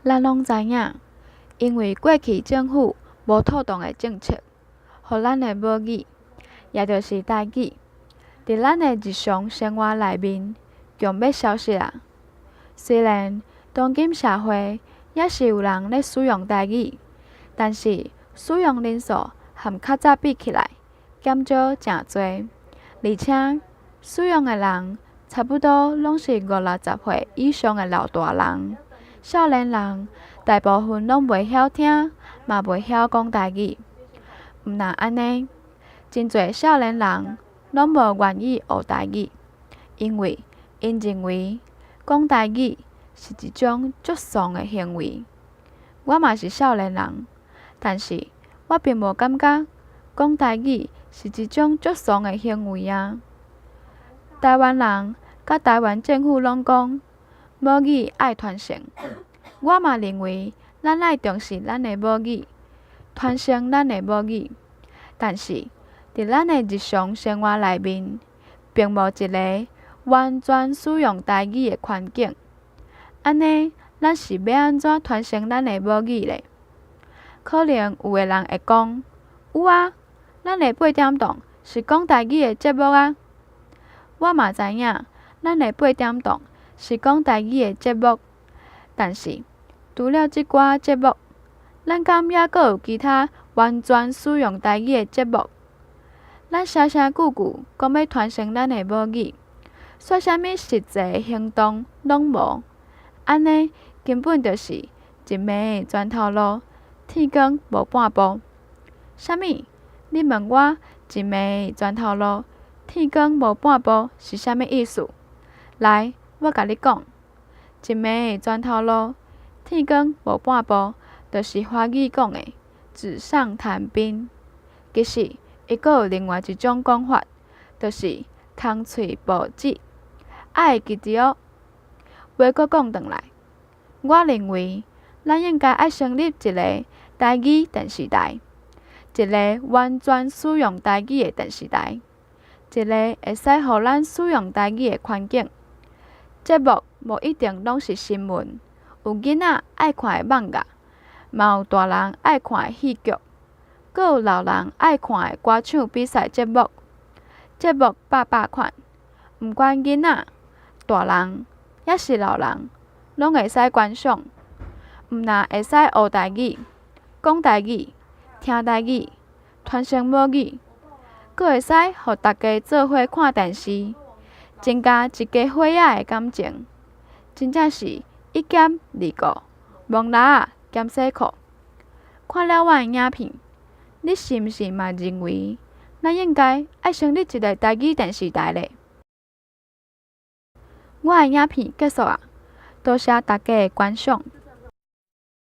咱攏知影，因為過去政府無妥當的政策，予咱的母語，也就是台語，佇咱的日常生活內面，強欲消失矣。雖然當今社會猶是有人咧使用台語，但是使用人數和較早比起來，減少誠濟，而且使用的人差不多攏是五六十歲以上的老大人，少年人大部分攏袂曉聽，嘛袂曉講台語。毋但按呢，真濟少年人攏無願意學台語，因為𪜶認為講台語是一種足慫的行為。我嘛是少年人，但是我並無感覺講台語是一種足慫的行為啊。台灣人佮台灣政府攏講母語愛傳承，我嘛認為咱愛重視咱的母語，傳承咱的母語。但是，佇咱的日常生活內面，並無一个完全使用台語的環境。按呢，咱是欲按怎傳承咱的母語咧？可能有的人會講：有啊，咱的八點檔是講台語的節目啊。我嘛知影，咱的八點檔是講台語的節目，但是除了這寡節目，咱敢猶閣有其他完全使用台語的節目？咱聲聲句句講欲傳承咱的母語，卻啥物實際的行動攏無，按呢根本就是一暝轉頭路，天光無半步。啥物？你問我一暝轉頭路，天光無半步是啥物意思？來，我共你講，一暝轉頭路，天光無半步，就是華語講的紙上談兵。其實，伊閣有另外一種講法，就是空喙報紙。愛會記著哦。話閣講轉來，我認為咱應該愛成立一个台語電視台，一个完全使用台語的電視台，一个會使予咱使用台語的環境。節目無一定攏是新聞，有囡仔愛看的漫畫，嘛有大人愛看的戲劇，閣有老人愛看的歌唱比賽節目。節目百百款，毋管囡仔、大人，抑是老人，攏會使觀賞。毋但會使學台語、講台語、聽台語、傳承母語，閣會使予逐家做伙看電視，增加一家伙仔的感情。真正是一兼二顧，摸蜊仔兼洗褲。看了我的影片，你是毋是嘛認為咱應該愛成立一个台語電視台咧？我的影片結束矣，多謝大家的觀賞。